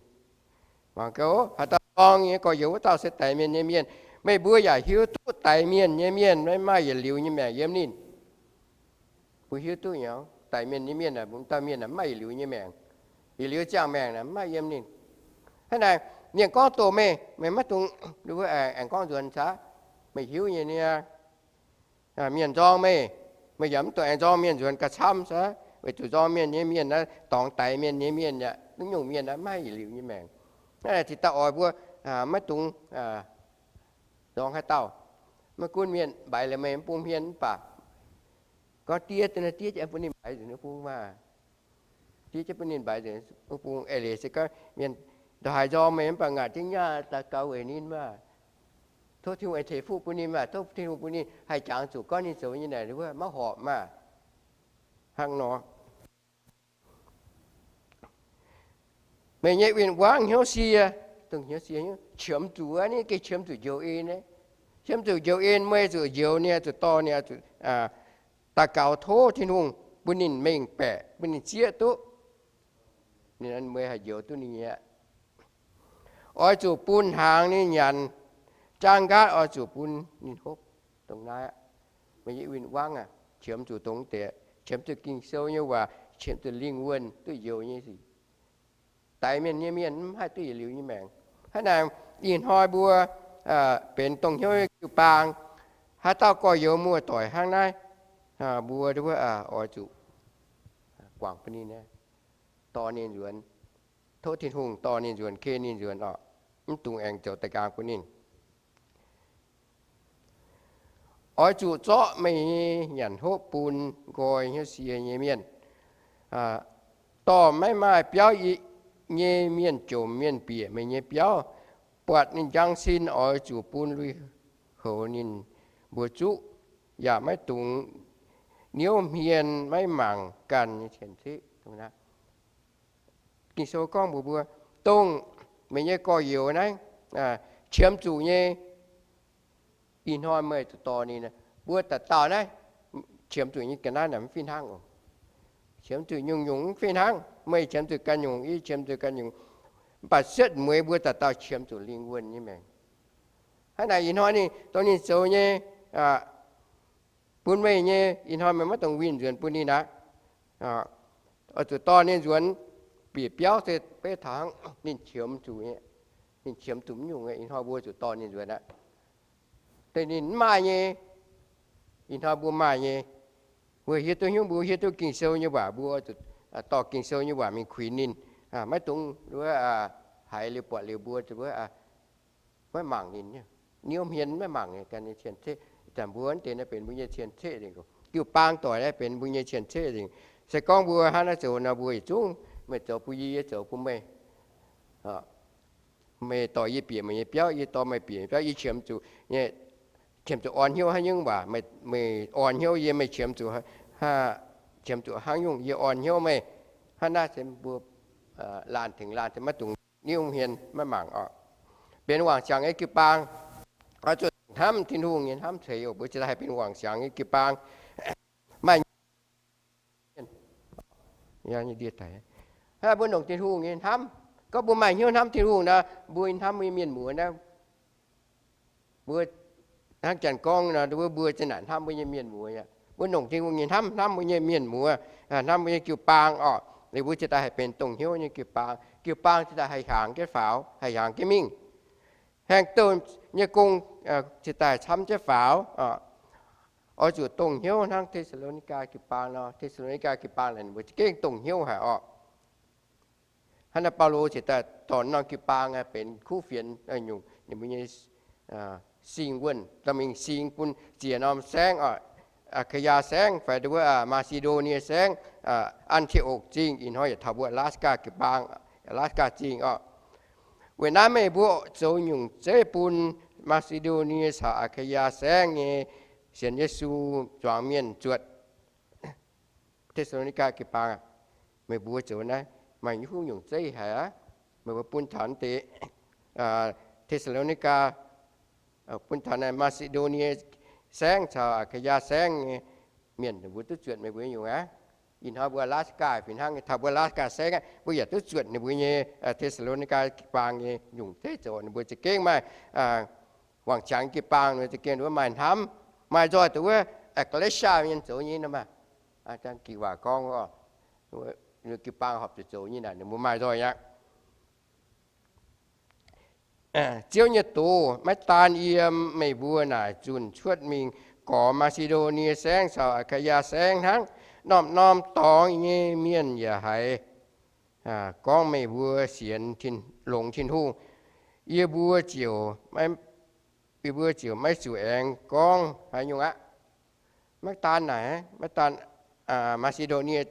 Mangc gaax oc, haaix dauh nzorng ninh nyei gorx-youz, wuov dauh se daix mienh nyei mienh. Meih mbuo yaac hiuv duqv daix mienh nyei mienh maiv maaih yietc liuz nyei maengc yiem ninh. Mbuo hiuv duqv nyei, daix mienh nyei mienh aah, dauh mienh aah, mv maaih yietc liuz nyei maengc. Yietc liuz ziangh maengc aah, mv maaih yiem ninh. Hnangv naaic, mienh gorngv doqc meih, meih maiv dungx aengx gorngv nzuonx caav. Meih hiuv nyei niaa, mienh nzorng meih, meih yaac mv dungx aengx nzorng mienh nzuonx gauh camv caav, weic zuqc nzorng mienh nyei mienh aah, dorngx daix mienh nyei mienh yaac, naaiv nyungc mienh aah, mv maaih yietc liuz nyei maengc. Hnangv naaic cingx daaih oix mbuo maiv dungx nzorng haaix dauh, maiv gunv mienh mbaix liemh meih mv bung hmien mv baac gorngv diev, diev jienv bun ninh mbaix nzengc mv bung maah. Diev jienv bun ninh mbaix nzengc mv bung. Eix leiz se gorngv mienh ndongc haaix nzorng meih mv baac ngaatc jienv nyaah daux gaux weic ninh maah. Tov Tin-Hungh ceix fuqv bun ninh maah. Tov Tin-Hungh bun ninh haih jangx zuqc gorngv ninh zoux nyei naaic wuov maiv horpc maah. Hnangv nor, meih nyei win-wangv hnyouv sie, dongh hnyouv sie, qiemx zuqc, ninh gengh qiemx zuqc njoux en, qiemx zuqc njoux en, meih zuqc njoux ninh, zuqc dorh ninh, zuqc daux gaux tov Tin-Hungh bun ninh mengh baeqc, bun ninh zieqv duqv, ninh meih haih njoux duqv ninh nyei aqv. Oix zuqc bun hnaangx ninh nyanc, jaang nqaatv oix zuqc bun ninh hopv. Dongh naaiv aqv. Meih nyei win-wangv aqv, qiemx zuqc dongh deix, qiemx zuqc Ging-Sou nyei waac, qiemx zuqc lingh wuonh duqv njoux nyei sic. Daix mienh nyei mienh mv haih duqv yietc liuz nyei maengc. Hnangv naaic, ih hnoi mbuo benx dongh hnyouv jiu-baang, haaix dauh gorx-youz muoz-doic hnangv naaiv, mbuo oix zuqc guangc bun ninh, dorh ninh nzuonx, tov Tin-Hungh dorh ninh nzuonx, ken ninh nzuonx oc. Mv dungx aengx zoux da'nqaang bun ninh. Oix zuqc zorqv meih nyei nyanc hopv bun nqoi hnyouv sie nyei mienh, dorh maiv maaih biauv nyei mienh jomc mienh bieqc meih nyei biauv. Buatc ninh njang sin oix zuqc bun lui-houx ninh mbuo zuqv, yaac maiv dungx niouv hmien maiv mangc ganh nyei cien-ceqv. Dongh meih nyei gorx-youz naaiv qiemx zuqc nyei, ih hnoi meih zuqc dorh ninh. Mbuo dauh dauh naaiv qiemx zuqc nyei ga'naaiv naaic mv fih hnangv oc. Qiemx zuqc nyungc-nyungc mv fih hnangv. Meih qiemx zuqc ganh nyungc, yie qiemx zuqc ganh nyungc. Mv baac setv mueiz mbuo dauh dauh qiemx zuqc lingh wuonh nyei maengc. Hnangv naaic ih hnoi ninh dongh ninh zoux nyei, bun meih nyei, ih hnoi meih maiv dungx winh nzuonx bun ninh aqv. Oix zuqc dorh ninh nzuonx bieqc biauv se beiv taux hnangv ninh qiemx zuqc, ninh qiemx zuqc mv nyungc, ih hnoi mbuo zuqc dorh ninh nzuonx aqv. Deix ninh mv maaih nyei, ih hnoi mbuo maaih nyei. Mbuo hiuv duqv hnyouv, mbuo hiuv duqv Ging-Sou nyei waac, mbuo zuqc dorh Ging-Sou nyei waac mingh kuinx ninh. Maiv dungx haiz liuz buatc liuz mbuo maiv mangc ninh, niouv hmien maiv mangc ninh ganh nyei cien-ceqv. Zanc mbuo deix naaiv benx mbuo nyei cien-ceqv nzengc. Jiu-baang doic naaiv benx mbuo nyei cien-ceqv nzengc. Se gorngv mbuo hnangv naaiv zoux nor, mbuo yietc zungv, meih zoux bun yie, yie zoux bun meih. Meih dorh yie bieqc meih nyei biauv, yie dorh meih bieqc biauv, yie qiemx zuqc, qiemx zuqc orn hnyouv hnangv nyungc waac, meih orn hnyouv yie, meih qiemx zuqc, qiemx zuqc hnangv nyungc yie orn hnyouv meih. Hnangv naaiv se mbuo laanh tengx laanh se maiv dungx niouv hmien maiv mangc oc. Benx wangc siangx nyei jiu-baang, oix zuqc hnamv Tin-Hungh nyei hnamv ceix oc. Mbuo cingx daaih haih benx wangc siangx nyei jiu-baang. Maaih mbuo longc Tin-Hungh nyei hnamv. Gorngv mbuo maaih hnyouv hnamv Tin-Hungh nor, mbuo hnamv mbuo nyei mienh muoz naaiv, mbuo hnangv janx gorngv nor, mbuo, mbuo za'naaic hnamv mbuo nyei mienh muoz aqv. Mbuo longc Tin-Hungh nyei hnamv hnamv mbuo nyei mienh muoz, hnamv mbuo nyei jiu-baang oc. Liuz mbuo cingx daaih haih benx dongh hnyouv nyei jiu-baang. Jiu-baang cingx daaih haih hiaangx jienv faaux, haih hiaangx jienv mingh. Haengh douh nyei gong cingx daaih camv jienv faaux. Oix zuqc dongh hnyouv hnangv Te^saa^lo^ni^gaa jiu-baang nor. Te^saa^lo^ni^gaa jiu-baang naaic ninh mbuo za'gengh dongh hnyouv haic orqc. Hnangv naaiv Baulo cingx daaih dorh norm jiu-baang benx kuv fienx nyungc ninh mbuo nyei sing wuonh, dorh mingh sing bun ziex norm saengv orqc. Aa^kaa^yaa Saengv fai nduov Maa^si^ndo^nie Saengv, An^ti^okc Zingh, ih hnoi yaac taux mbuo Alaska jiu-baang, Alaska Zingh orqc. Weic naaiv meih mbuo zoux nyungc zeiv bun Maa^si^ndo^nie caux Aa^kaa^yaa Saengv nyei sienx Yesu zuangx mienh zuotc. Te^saa^lo^ni^gaa jiu-baang, meih mbuo zoux naaiv maaih nyungc zeiv haic aqv. Meih mbuo bun taux deix Te^saa^lo^ni^gaa, bun taux Maa^si^ndo^nie Saengv caux Aa^kaa^yaa Saengv nyei mienh, ninh mbuo duqv zuotc meih mbuo nyungc aqv. Ih hnoi mbuo Alaska fih hnangv nyei, taux mbuo Alaska Saengv aqv, mbuo yaac duqv zuotc ninh mbuo nyei Te^saa^lo^ni^gaa jiu-baang nyei nyungc zeiv zoux. Ninh mbuo za'gengh maaih wangc qangx jiu-baang, ninh mbuo za'gengh maaih hnamv, maaih nzoih dongh wuov Galatia mienh zoux nyei nor maah. Ging-Waac gorngv, jiu-baang horpc zuqc zoux nyei naaic, ninh mbuo maaih nzoih aqv. Ziouv nyei doz maiv daan yiem meih mbuo naaic zunh cuotv mingh gorx Maa^si^ndo^nie Saengv caux Aa^kaa^yaa Saengv hnangv. Norm-norm dorngx nyei mienh yaac haiz gorngv meih mbuo sienx, longx Tin-Hungh. Yie mbuo ziouc, yie mbuo ziouc maiv zuqc aengx gorngv haaix nyungc aqv. Maiv daan naaic, maiv daan Maa^si^ndo^nie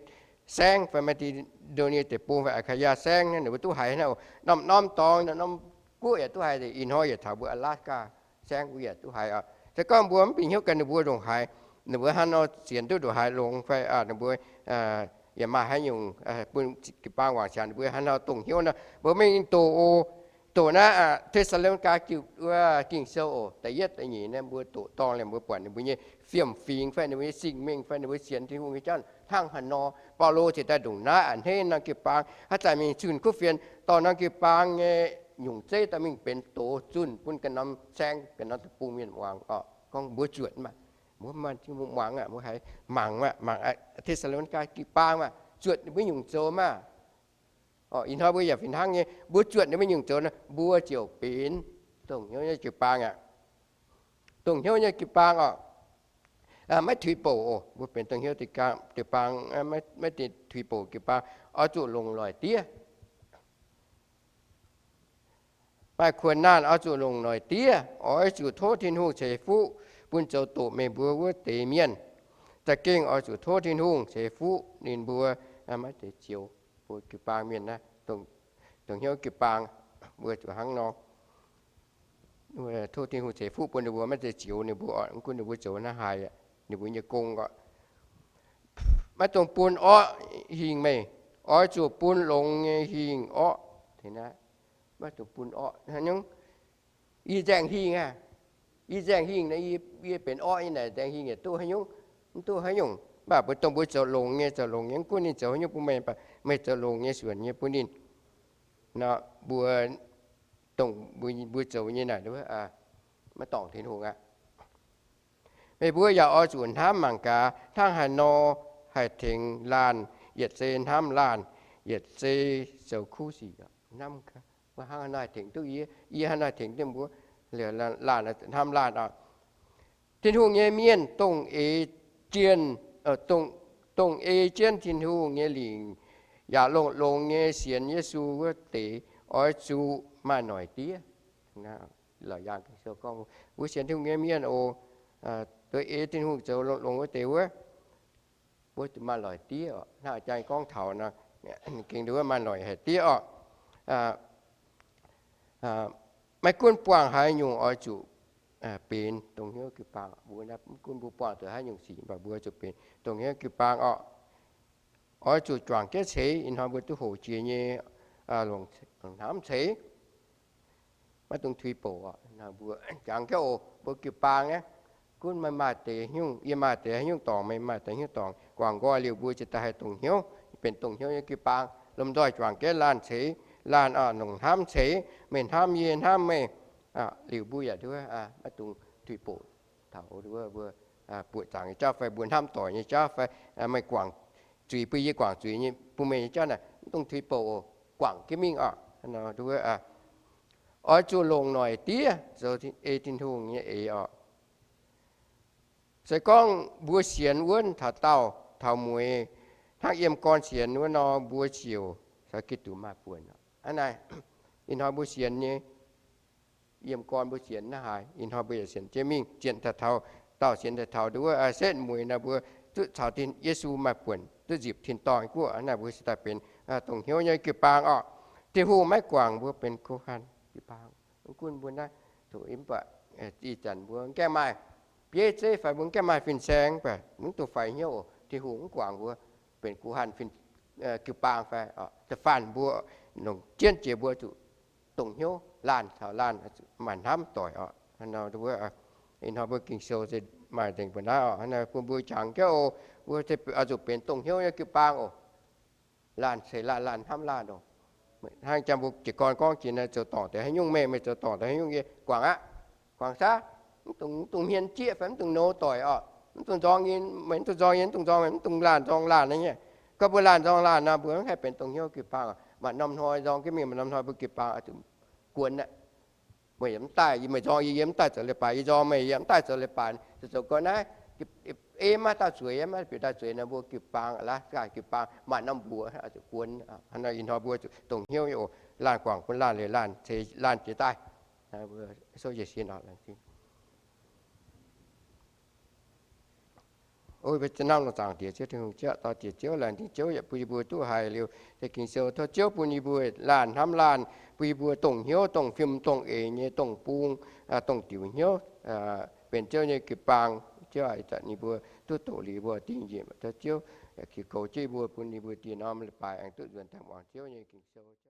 Saengv fai Maa^si^ndo^nie Deic-Bung fai Aa^kaa^yaa Saengv, ninh mbuo duqv haiz naaiv. Norm-norm dorngx, norm-norm guoqv yaac duqv haiz. Ih hnoi yaac taux mbuo Alaska Saengv mbuo yaac duqv haiz oc. Se gorngv mbuo mv bieqc hnyouv gaax ninh mbuo ndongc haaix, ninh mbuo hnangv nor sienx duqv ndongc haaix longx fai ninh mbuo yaac maaih haaix nyungc bun jiu-baang wangc qangx, ninh mbuo hnangv nor dongh hnyouv nor, mbuo mingh doqc oc. Doqc naaiv Te^saa^lo^ni^gaa Ging-Sou oc, da'yietv da'nyeic naaiv mbuo doqc dorngh liemh mbuo buatc ninh mbuo nyei fiem-fingx fai ninh mbuo nyei singx mengh fai ninh mbuo sienx Tin-Hungh nyei jauv hnangv haaix nor. Baulo cingx daaih ndongc naaiv a'hneiv norm jiu-baang, haaix zanc mingh zunh kuv fienx dorh norm jiu-baang nyei nyungc zeiv daaih mingh benx doz zunh bun ganh norm saengv, ganh norm deic-bung mienh muangx oc. Gorngv mbuo zuotc maah, mbuo maaih Tin-Hungh muangx aqv, mbuo haiz mangc maah, mangc Te^saa^lo^ni^gaa jiu-baang maah, zuotc ninh mbuo nyungc zoux maah. Ih hnoi mbuo yaac fih hnangv nyei, mbuo zuotc ninh mbuo nyungc zoux nor, mbuo ziouc benx dongh hnyouv nyei jiu-baang aqv. Dongh hnyouv nyei jiu-baang oc. Maiv tuix bouc oc, mbuo benx dongh hnyouv jiu-baang, maiv tuix bouc jiu-baang, oix zuqc longc loic diev. Maaih kuonx naanh oix zuqc longc loic diev, oix zuqc tov Tin-Hungh ceix fuqv bun zoux doqc meih mbuo wuov deix mienh. Za'gengh oix zuqc tov Tin-Hungh ceix fuqv ninh mbuo. Maiv zeiz zioux mbuo jiu-baang mienh naaiv, dongh hnyouv jiu-baang, mbuo zuqc hnangv nor tov Tin-Hungh ceix fuqv bun ninh mbuo, maiv zeiz zioux ninh mbuo oc. Mv gunv ninh mbuo zoux naaiv haaix, ninh mbuo nyei gong oc. Maiv dungx bun orqv hingh meih, oix zuqc bun longx nyei hingh orqv. Maiv dungx bun orqv hnangv nyungc. Yie nzaeng hingh aqv. Yie nzaeng hingh nor, yie benx orqv nyei naaic, nzaeng hingh yaac duqv haaix nyungc, mv duqv haaix nyungc. Mv baac mbuo dongh mbuo zoux longx nyei, zoux longx nyei, mv gunv ninh zoux haaix nyungc bun meih, mv baac meih zoux longx nyei suonc nyei bun ninh. Nor mbuo, dongh mbuo zoux nyei naaic, maiv dorngc Tin-Hungh aqv. Meih mbuo yaac oix zuqc hnamv mangc gaax, hnangv haaix nor haih tengx laanh, yietc zei hnamv laanh, yietc zei zoux kuv sic. Hnamv hnangv haaix nor haih tengx duqv yie, yie hnangv haaix nor haih tengx duqv mbuo. Laanh hnamv laanh oc. Tin-Hungh nyei mienh dongh ei jienv, dongh ei jienv Tin-Hungh nyei lingc yaac longx-longx nyei sienx Yesu wuov deix oix zuqc maaih noic diev. Mbuo sienx Tin-Hungh nyei mienh oc, duqv ei Tin-Hungh zoux longx-longx wuov deix wuov, mbuo zuqc maaih loic diev oc. Hnangv jang gorngv taux nor, gengh nduov maaih loic haic diev oc. Maiv gunv buangh haaix nyungc oix zuqc benx dongh hnyouv jiu-baang. Mbuo mv gunv mbuo buangh zuqc haaix nyungc sic, mv baac mbuo zuqc benx dongh hnyouv jiu-baang oc. Oix zuqc juangc jienv ceix. Ih hnoi mbuo duqv hoqc jiex nyei, longc hnamv ceix. Maiv dungx tuix bouc oc. Mbuo jangx jienv oc, mbuo jiu-baang aqv. Gunv meih maaih deix nyungc, yie maaih deix nyungc dorngc, meih maaih deix nyungc dorngc, guangc nqoi liuz mbuo ziouc daaih haih dongh hnyouv, benx dongh hnyouv nyei jiu-baang. Lomh nzoih juangc jienv laanh ceix, laanh longc hnamv ceix, meih hnamv yie, yie hnamv meih. Liuz mbuo yaac nduov maiv dungx tuix bouc taux mbuo buoqc zaangc nyei jauv fai mbuo hnamv doic nyei jauv fai meih guangc zuiz bun yie, guangc zuiz nyei bun meih nyei jauv naaic, mv dungx tuix bouc oc. Guangc jienv mingh oc. Nduov oix zuqc longc noic diev zoux ei Tin-Hungh nyei eix oc. Se gorngv mbuo sienx wuonv taux daauh taux mueiz, hnangv yiem gorn sienx wuov nor, mbuo ziouc caux Giduc maaih buonc. Hnangv naaic, ih hnoi mbuo sienx nyei, yiem gorn mbuo sienx naaiv haaix, ih hnoi mbuo yaac sienx jienv mingh, sienx taux daauh, sienx taux taux wuov setv mueiz nor, mbuo duqv caux Yesu maaih buonc, duqv nzipc tin-dorngh guoqv. Hnangv naaic mbuo se daaih benx dongh hnyouv nyei jiu-baang oc. Tin-Hungh maiv guangc mbuo benx guh hanh jiu-baang. Mv gunv mbuo naaiv, mv baac ih zanc mbuo mv gaengh maaih bieiv zeiv fai mbuo mv gaengh maaih fin-saeng, mv baac mv dungx faix hnyouv oc. Tin-Hungh mv guangc mbuo benx guh hanh jiu-baang fai, da'faanh mbuo longc jienv jiex mbuo zuqc dongh hnyouv laanh caux laanh maaih hnamv doic oc. Ih hnoi mbuo Ging-Sou se maaih nzengc mbuo naaiv oc. Bun mbuo jangx jienv oc, mbuo zuqc benx dongh hnyouv nyei jiu-baang oc. Laanh ceix laanh, laanh hnamv laanh oc. Hnangv jang mbuo jiez gorn gorngv jiex naaiv, zoux dorngc deix haaix nyungc, meih meih zoux dorngc deix haaix nyungc, yie guangc aqv. Guangc saav, mv dungx hmien jieqv fai mv dungx nouz doic oc. Mv dungx nzorng nyei, meih mv dungx nzorng nyei, mv dungx nzorng laanh, nzorng laanh nyei. Gorngv mbuo laanh nzorng laanh nor, mbuo mv haih benx dongh hnyouv jiu-baang. Maaih norm hnoi nzorng jienv mingh, maaih norm hnoi mbuo jiu-baang zuqc guonx aqv. Meih yaac mv daaih, meih nzorng yie, yie mv daaih zoux leiz-baaix, yie nzorng meih, yie mv daaih zoux leiz-baaix, zoux zoux gorn naaiv, ei maiv dauh zueiz, maiv bieqc dauh zueiz nor, mbuo jiu-baang laaix ganh jiu-baang maaih norm mbuox zuqc guonx. Ih hnoi mbuo zuqc dongh hnyouv nyei oc. Laanh guangc bun laanh, leiz laanh, ceix laanh jiex daaih. Mbuo souv jiez sin oc. Mbuo hnamv longc zaangc Diex Ziouv Tin-Hungh, Ziouv, dor diex Ziouv, laengz zingh Ziouv yaac bun yie mbuo duqv haiz liuz deix Ging-Sou. Tov Ziouv bun yie mbuo laanh hnamv laanh, bun yie mbuo dongh hnyouv, dongh fim, dongh eix nyei, dongh bung, dongh diuc hnyouv, benx Ziouv nyei jiu-baang. Ziouv aac, ih zanc yie mbuo duqv doqc liuz mbuo dingh njiec, tov Ziouv yaac goux jienv yie mbuo, bun yie mbuo dieh norm leiz-baaix aengx duqv nzuonx daaih muangx Ziouv nyei Ging-Sou.